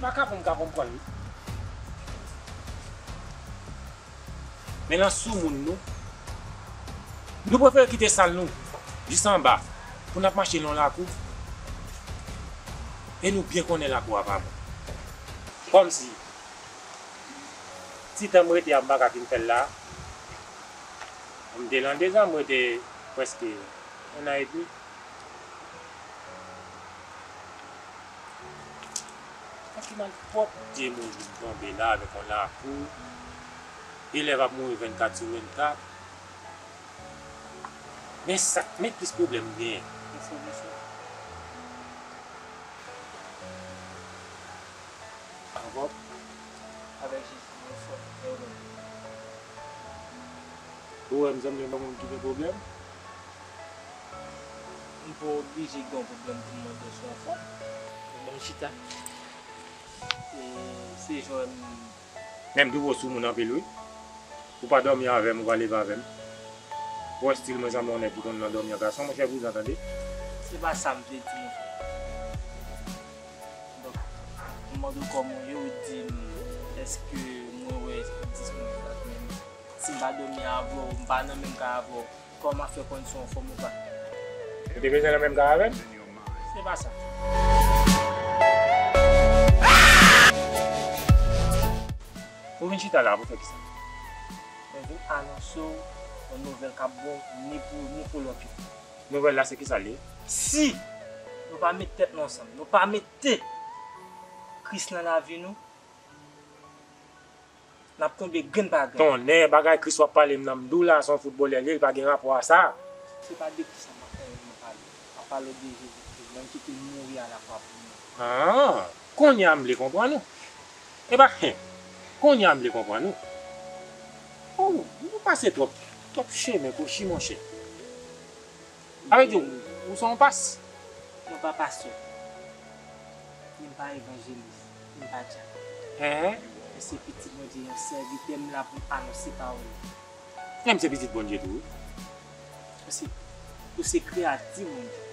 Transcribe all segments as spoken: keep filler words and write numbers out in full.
Pa ka pou m ka konprann li. Men nan soumoun nou, nou prefere kite sal nou jis anba pou n ap mache nan lakou. E nou byen konnen lakou a pa bon. Kòmsi, ti tan m rete a, m pa ka fin fè l la. M te lan dezan, m rete prèske yon an edmi. Sa ki malpwòpte moun vin tonbe la avèk yon lakou. Elèv ap mouri vennkat sou vennkat. Men sa k met plis pwoblèm genyen. Enfòmasyon. Ankò? Avèk Jezi, mwen fò. E ou menm? Ou wè m sanble yon moun ki gen pwoblèm? M pa oblije gen yon pwoblèm pou m mande w si w anfòm. Bon, chita. E se jan w wè m. Men m twouve w soumoun anpil, wi. Ou pa dòmi avè m, ou pa leve avè m. Ou wè stil mwen sanble yon nèg ki konn nan dòmi an gason, monchè, prizan, tande. Se pa sa m vle di, monchè. Donk, m mande w kòman w ye, ou di m, èske mwen wè disponib ak menm. Si m pa dòmi avè w, m pa nan menm kay avè w, kòman fè konn si w anfòm ou pa? Ou te bezwen nan menm kay avè m? Se pa sa. Ou vin chita la pou fè kisa? Mwen vin anonse w yon nouvèl k ap bon ni pou, ni pou lòt yo. Nouvèl la se kisa l ye? Si nou pa met tèt nou ansanm, nou pa mete Kris nan lavi nou, n ap tonbe grenn pa grenn. Tonnè, bagay Kris w ap pale m nan, m di w la, se yon foutbolè l ye, li pa gen rapò a sa. Se pa de Kris sa m ap pale, m ap pale, m ap pale w de Jezi Kris, menm ki te mouri alakwa pou nou. Ah, kounye a m vle konprann ou. E pa, kounye a m vle konprann ou. Oh, nou pase twòp, twòp chemen kwochi, monchè. Sa vle di, ou se yon pas? Mwen pa pastè. Ni m pa evanjelis. Ni m pa dyak. Hen? Mwen se pitit Bondye, yon sèvitè, m la pou m anonse pawòl li. Men m se pitit Bondye tou, wi. Ou se, ou se kreyati Bondye.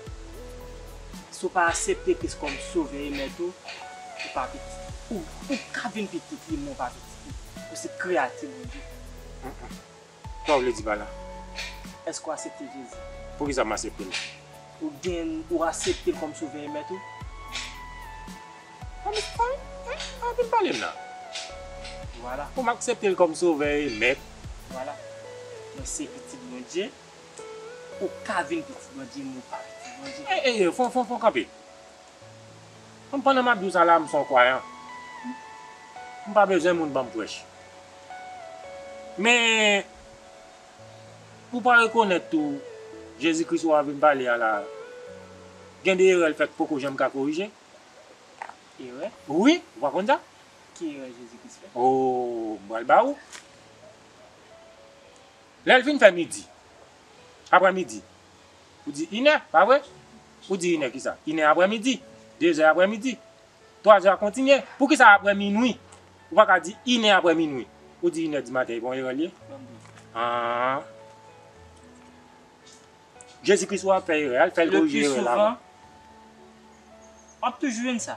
Si w pa aksepte Kris kòm sovè e mèt ou, ou pa pitit. Ou, ou ka vin pitit li, men ou pa pitit li. Ou se kreyati Bondye. Mm, mm. Sa w vle di pa la? Èske w aksepte Jezi? Poukisa m aksepte l? Ou gen, ou aksepte l kòm sovè e mèt ou? Ann, ann, ann, ann vin pale m la. Vwala. Pou m aksepte l kòm sovè e mèt. Vwala. Mwen se pitit Bondye. Ou ka vin pitit Bondye, men ou pa pitit Bondye. E, e, e, fò, fò, fò kanpe. Mwen, pandan m ap di w sa la, m se yon kwayan. M pa bezwen moun ban m prèch. Men, ou pa rekonèt tou, Jezi Kris ou a vin pale a la, gen de erè l fè k poko janm ka korije? Erè? Wi, ou pa konn sa? Ki erè Jezi Kris fè? O, m pral ba ou. Lè l fin fè midi, aprèmidi, ou di inè, pa vre? Ou di inè kisa? Inè aprèmidi, dezè aprèmidi, twazè a kontinye. Poukisa aprè minwi? Ou pa ka di inè aprè minwi. Ou di inè di maten, e pa yon erè l ye? Ban m di w. Ah. Jezi Kris ou ap fè erè a, l fè l korije erè l avan. Le plus souvent, w ap toujou jwenn sa.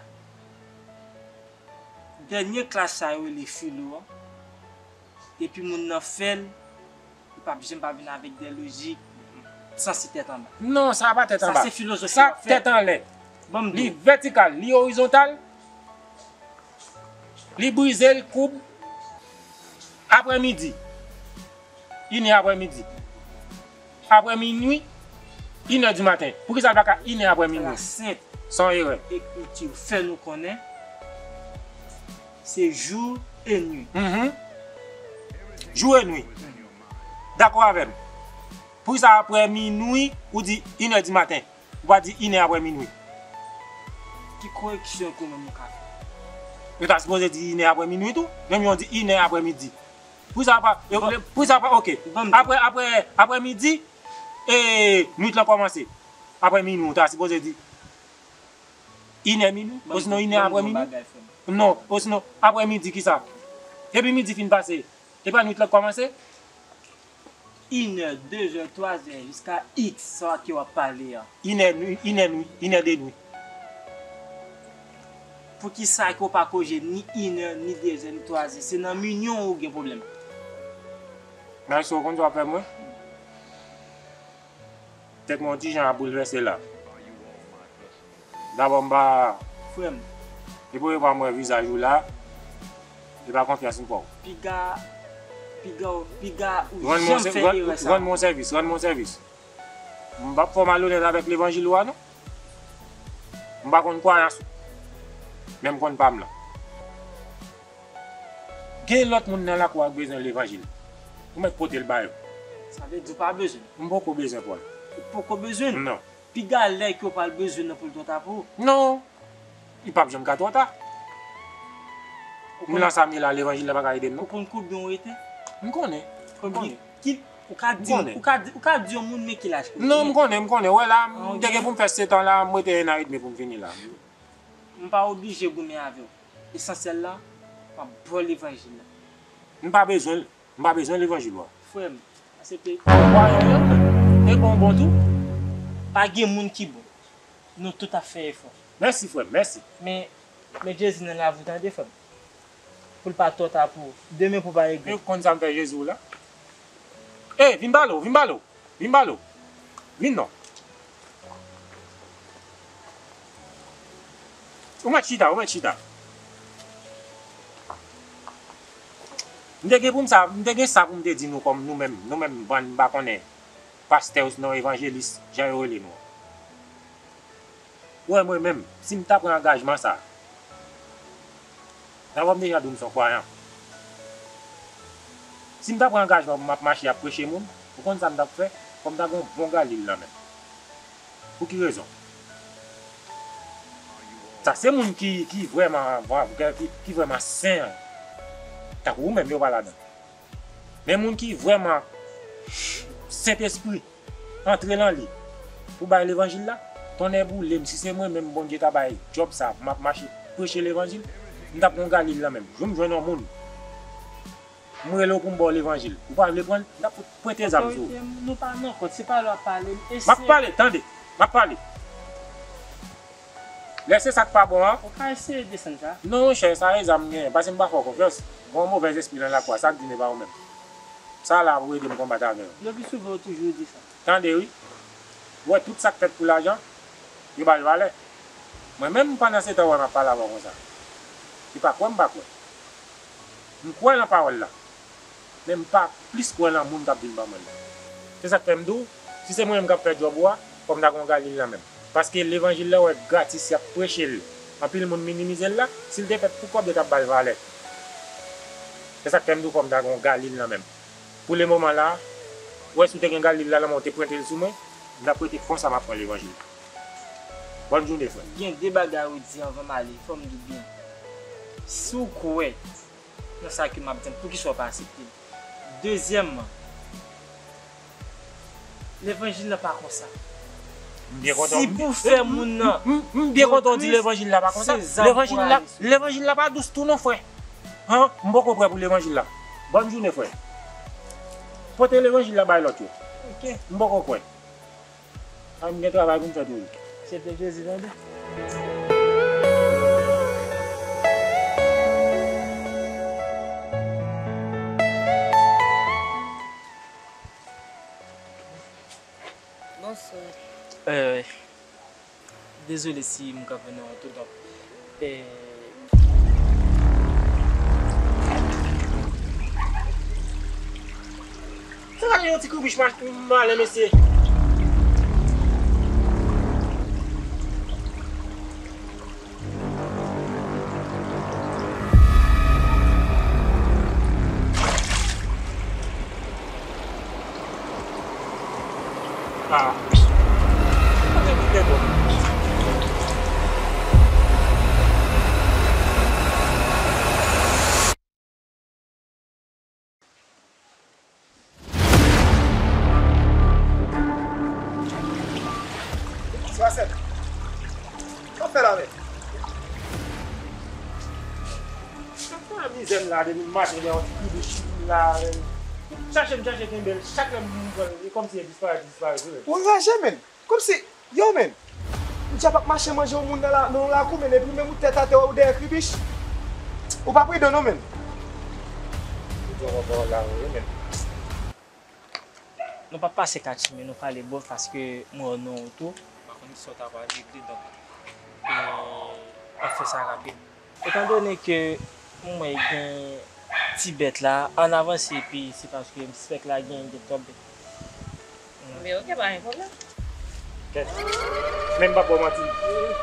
Dènye klas sa yo rele filo an. Depi moun nan fè l, li p ap janm pa vin avèk de lojik sanse tèt anba. Non, sa pa tèt anba. Sa se filozofi w ap fè. Sa tèt anlè. Ban m di w. Li vètikal, li orizontal, li brize, l koub. Aprèmidi, inè aprèmidi. Aprè minwi, inè di maten. Poukisa l pa ka inè aprè minwi? Sa senp. Se yon erè. Ekriti fè nou konnen se jou e nwi. Mhm. Jou e nwi. Dakò avè m. Poukisa aprè minwi, ou di inè di maten? Ou pa di inè aprè minwi? Ki koreksyon ke menm ou ka fè? Yo ta sipoze di inè aprè minwi tou. Menm yo di inè aprè midi. Pou sa pa, yo, pou sa pa, ok. Aprè, aprè, aprè midi, e, nwit lan kòmanse. Aprè minwi, ou ta sipoze di inè minwi, osinon inè aprè minwi. Non, osinon, aprè midi, kisa? Epi midi fin pase, e pa nwit lan kòmanse? Inè, dezè, twazè, jiska X, sa ke w ap pale a. Inè nwi, inè nwi, inè de nwi. Poukisa ke w pa koze ni inè, ni dezè, ni twazè? Se nan minwi w gen pwoblèm. Maestro, ou konn sa w ap fè mwen? Tèt mwen yon ti jan ap boulvèse la. Dabò, m pa... Frè m. Depi w wè m wè vizaj ou la, e pa konfyans m fè w. Piga, piga, piga ou janm fè erè sa. Rann mwen yon sèvis, rann mwen yon sèvis. M p ap fè w malonèt avèk levanjil ou a, non. M pa konn kwayans ou. Men m konn pa m lan. Gen lòt moun nan lakou a k bezwen levanjil. Ou mèt pote l ba yo. Sa vle di w pa bezwen l? M poko bezwen Pòl. Ou poko bezwen l? Non. Piga lè ke w pral bezwen l nan pou l twò ta pou ou. Non. Li p ap janm ka twò ta. M lan sa m ye la, levanjil la pa ka ede m, non. Ou konn konbyen w rete? M konnen. M konnen. Ki, ou ka di, ou ka di, ou ka di yon moun men ki laj ke w ye? Non, m konnen, m konnen. Wè la, m te gen pou m fè sèt an la, m rete en an edmi pou m fini la. M pa oblije goumen avè w. Esansyèl la, m ap ba w levanjil la. M pa bezwen l. M pa bezwen levanjil ou a. Frè m, aksepte. Ou pa yon yon, e bon bon tou. Pa gen moun ki bon. Nou tout ap fè efò. Mèsi, frè m, mèsi. Men, met Jezi nan lavi w, tande, frè m. Pou l pa twò ta pou ou. Demen pou w pa regrèt. Ou konn sa m fè Jezi w la? Ey, vin pale w, vin pale w. Vin pale w. Vin non. Ou mèt chita, ou mèt chita. M te gen pou m sa, m te gen sa pou m te di nou kòm nou menm, nou menm bann m pa konnen pastè osinon evanjelis, jan yo rele nou an. Ou wè mwen menm, si m ta pran angajman sa, dabò m deja di w m se yon kwayan. Si m ta pran angajman pou m ap mache ap preche moun, ou konn sa m t ap fè? Fò m ta gen yon bon galil nan men m. Pou ki rezon? Sa se moun ki, ki vrèman, ki, ki vrèman sen an. Tankou ou menm, yo pa ladan. Men moun ki vrèman Sentespri antre nan li pou bay levanjil la, tonnè boule m, si se mwen menm Bondye ta bay djòb sa, m ap mache preche levanjil, m t ap gen yon galil nan men m. Jou m jwenn yon moun, m rele w pou m ba w levanjil. Ou pa vle pran l, m t ap fout pwente zam sou ou. Otorite m, nou pa nan kont, se pale w ap pale, m eseye. M ap pale, tande, m ap pale. Lè se sa k pa bon an. Ou ka eseye desann sa. Non, monchè, sa e zam m genyen. Paske m pa fè w konfyans. Gen yon movèz espri nan lakou a, sa k vin e pa ou menm. Sa la pou ede m konbat avè yo. Le pli souvan, yo toujou di sa. Tande, wi. Ou wè, tout sa k fèt pou lajan, yo ba l valè. Mwen menm, pandan se tan, ou wè m ap pale avè w konsa. Se pa kwè m pa kwè. M kwè nan pawòl la. Men m pa plis kwè nan moun k ap vin ban mwen l la. Se sa k fè m di w, si se mwen menm k ap fè djòb ou a, fò m ta gen yon galil nan men m. Paske levanjil la, w wè, gratis, y ap preche l. Anpil moun minimize l la, si l te fèt pou kòb, yo t ap ba l valè. Se sa k fè m di w, fò m ta gen yon galil nan men m. Pou lemoman la, w wè, si w te gen galil la nan men w, w te pwente l sou mwen, m t ap rete konsa, m ap pran levanjil. Bòn jounen, frè. Gen de bagay ou di anvan m ale, fò m di w byen. Si w kwè nan sa ke m ap di w, poukisa w pa aksepte l? Dezyèmman, levanjil la pa konsa. M byen kontan. Si pou fè moun nan, m, m, m byen kontan w di levanjil la pa konsa. Levanjil la, levanjil la pa dous tou non, frè. An, m poko prè pou levanjil la. Bòn jounen, frè. Pote levanjil la bay lòt yo. Ok. M poko kwè. A, m gen travay pou m fè toujou. Aksepte Jezi, tande. Bonswa. Euh, dezole si m kanpe nan wout ou, donk, euh, Sa ka gen yon ti kribich ma-, malen, mesye. Ah. Kote m te bon? Sa sèt. Sa fè la menm? Sa fè mizè m la depi maten lè yon ti kribi chili la menm. Chache m chache kenbe l, chak lè m vin pran l, e kòmsi e disparèt, disparèt vre. Ou raje menm. Kòmsi, yo menm. Ou djab ap mache manje yon moun nan la, nan yon lakou, men epi menm ou tèt atè, ou dèyè kribich. Ou pa pridan non, menn. Ou djab ap pale la, wi, menn. Nou p ap pase katye, men nou pale bòf paske mwen wè non ou tou. M pa konn kisa w ta pral regle, donk, e, m ap fè sa rapid. Etandone ke mwen gen ti bèt la, ann avanse epi se paske m spèk la gen gen twòp bèt. Men oke, pa gen pwoblèm. Kèt. Men m p ap ba w manti.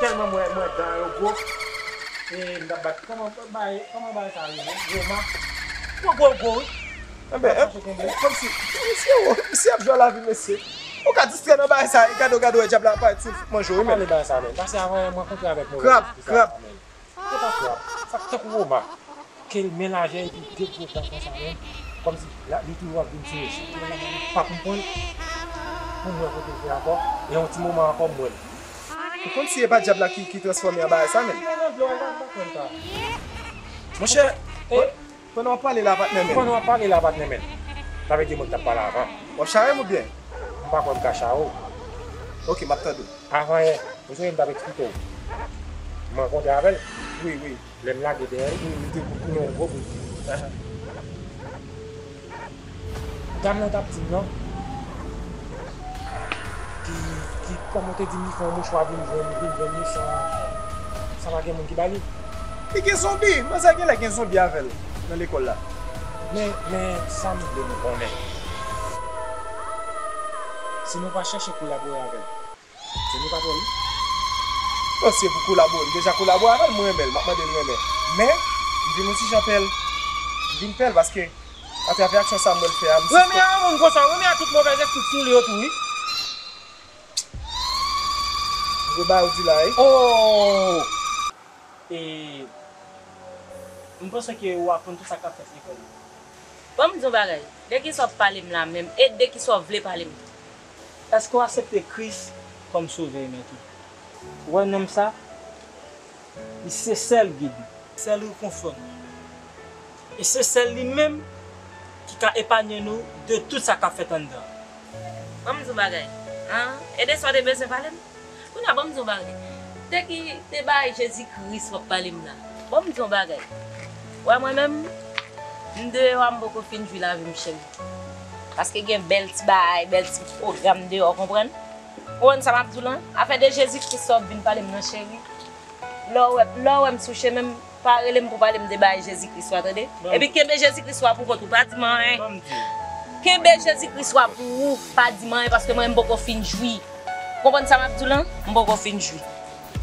Tèlman mwen, mwen dan yo gwo. E m t ap bat. Kòman bagay, kòman bagay sa rele? Roma. Gwo, gwo, gwo, wi. Enben, kòmsi, mesye, mesye, mesye ap jwe a lavi, mesye. Ou ka distrè nan bagay sa, e gade w, gade w, e dyab la ap parèt sou w, l fout manje w, wi, men. Pale bagay sa, men. Pase avan yè, mwen kontre avèk mwen. Krab, krab. Se pa krab. Sa k tankou Roma. Ke l men lajè epi de gwo dan konsa menm. Kòmsi la, li toujou ap vin sou mesye. Mwen la, mwen pa konprann. Pou m wè kote l fè ankò. E yon ti moman ankò, m wè l. Ou konn si e pa dyab la ki, ki transfòme an bagay sa menm? Monchè, pandan w ap pale la, patnè men. Pandan w ap pale la, patnè men. Sa vle di moun t ap pale avan. W ap chare m oubyen? M pa kwè m ka chare w. Oke, m ap tande w. Avan yè, ou sonje m t ap eksplike w. M rankontre avè l. Wi, wi. Lè m lage dèyè l, li te pou kouri yon gwo bout. Dam nan t ap di m nan, ki, ki, kòman w te di m, li fè yon mouchwa vin jwenn, vin jwenn li san, san pa gen moun ki ba li. Li gen zonbi! Manzè genlè gen zonbi avè l nan lekòl la. Men, men, sa m vle nou konnen. Si nou pa chèche kolabore avè l, se nou patwon li. Bon, si e pou kolabore, m deja kolabore avè l, m renmen l, m ap mande l renmen. Men, m vin yon ti jan pè l. M vin pè l paske, atravè aksyon sa m wè l fè a, m sispèk. Renmen a yon moun konsa, renmen a tout movèz espri k sou li yo tou, wi. Gwo bagay ou di la, wi. Oh! E, m panse ke ou aprann tout sa k ap fèt lekòl la. Ban m di w bagay. De kisa w ap pale m la menm? E de kisa w vle pale m? Èske w aksepte Kris kòm Sovè e Mèt ou? Ou wè nonm sa? Li se sèl gid nou, sèl rekonfò nou. E se sèl li menm ki ka epanye nou de tout sa k ap fèt anndan. Ban m di w bagay. An? E de sa w te bezwen pale m? Kounye a, ban m di w bagay. De ki, de bagay Jezi Kris w ap pale m la? Ban m di w bagay. Ou wè mwen menm, m deyò a, m poko fin jwi lavi m, cheri. Paske gen bèl ti bagay, bèl ti pwogram deyò, w konprann? Ou konprann sa m ap di w lan? Afè de Jezi Kris sa w ap vin pale m nan, cheri. Lè w wè, lè w wè m sou chemen m, pa rele m pou pale m de bagay Jezi Kris la, tande? Epi kenbe Jezi Kris la pou kont ou, pa di m anyen. Kenbe Jezi Kris la pou ou, pa di m anyen, paske mwen, m poko fin jwi. Ou konprann sa m ap di w lan? M poko fin jwi.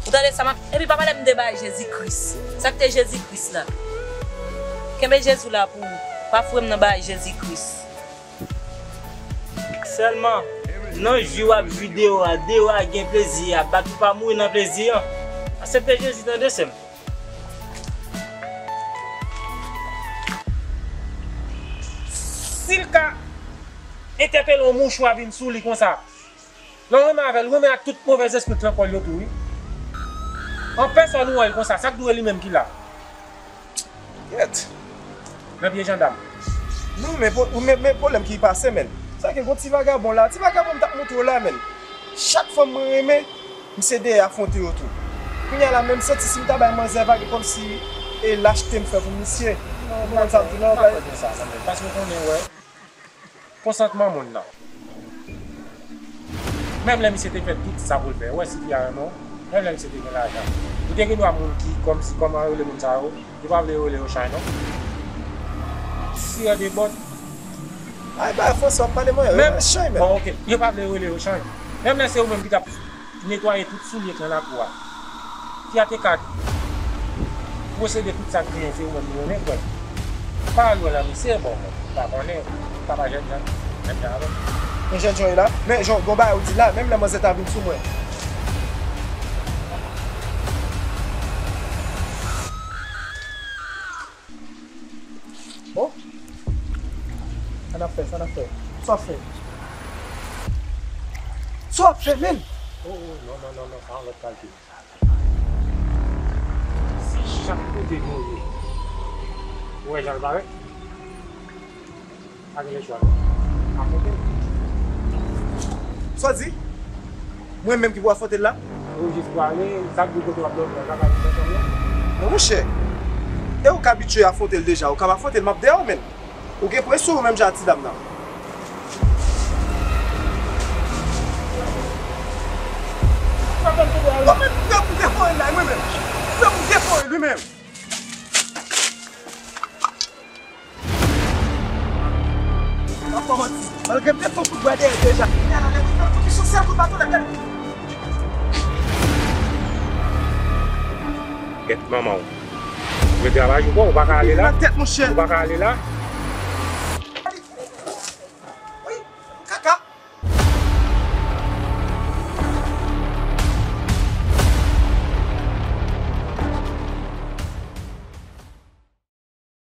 Ou tande sa m ap, epi pa pale m de bagay Jezi Kris. Sa k te Jezi Kris la? Kenbe Jezi w la pou ou. Pa foure m nan bagay Jezi Kris. Sèlman, nan jwi w ap jwi deyò a, deyò a gen plezi a, bat ou pa mouri nan plezi an. Aksepte Jezi, tande, sè m. Si l ka entèpele yon mouchwa vin sou li konsa, lè w renmen avè l, renmen ak tout movèz espri k nan kò l yo tou, wi. An pèsòn ou wè l konsa, sa k dwe li menm ki la. Kèt. Nan pye jandam. Non, men, po- men, men pwoblèm ki pase, menn. Sa ke gon ti vagabon la, ti vagabon m t ap montre w la, menn. Chak fanm mwen renmen, misye dèyè afwonte yo tou. Kounye a la, menm santi si m ta bay manzè vag, e kòmsi e lachte m fè pou misye. Ou konprann sa m di w la, pa gen sa, non, men. Paske w konnen, wè. Konsantman moun nan. Menm lè misye te fè tout sa pou l fè, ou wè si fi a renmen w, menm lè misye te gen lajan, ou te gen dwa moun ki, kòmsi, kòman yo rele moun sa yo, yo pa vle yo rele yo chay non. Tirè de bòt. Ay, bay Franswa, pale mwen, yo chay menm. Bon, oke, yo pa vle yo rele yo chay. Menm lè se ou menm ki t ap netwaye tout soulye k nan lakou a. Fi a te ka posede tout sa k genyen, se ou menm li renmen, frè. Pa al wè nan misye, bon, m pa konnen, papa jènjan, jènjan avè m. Men jènjan w ye la, men jan, gon bagay ou di la, menm lè manzè ta vin sou mwen. Bon. Sa n ap fè, sa n ap fè. Sa w ap fè? Sa w ap fè, menn? Oh, oh, non, non, non, non, sa yon lòt kalkil. Si chak kote nou ye, ou wè jan l parèt? Pa gen lechwa non. Afwonte l. Sa w di? Mwen menm ki pou afwonte l la? Ou jis prale, sa k di w kote w ap dòmi a, sa ka vin nan chanm nan? Men monchè, e ou k abitye afwonte l deja, ou ka afwonte l, m ap dèyè w, menn. Ou gen pwen sou ou menm jan ak ti dam nan. Ou menm, ou menm, ou defore l la, mwen menm. Ou menm, ou defore l, wi menm. W ap fè manti. Malgre m te fè yon kout bwa dèyè deja. Kounye a la, lè m fè l fokis yon sèl kout baton, lè m gade. Gèt manman w. Ou gen travay ou fè, ou pa ka ale la. Nan tèt, monchè. Ou pa ka ale la.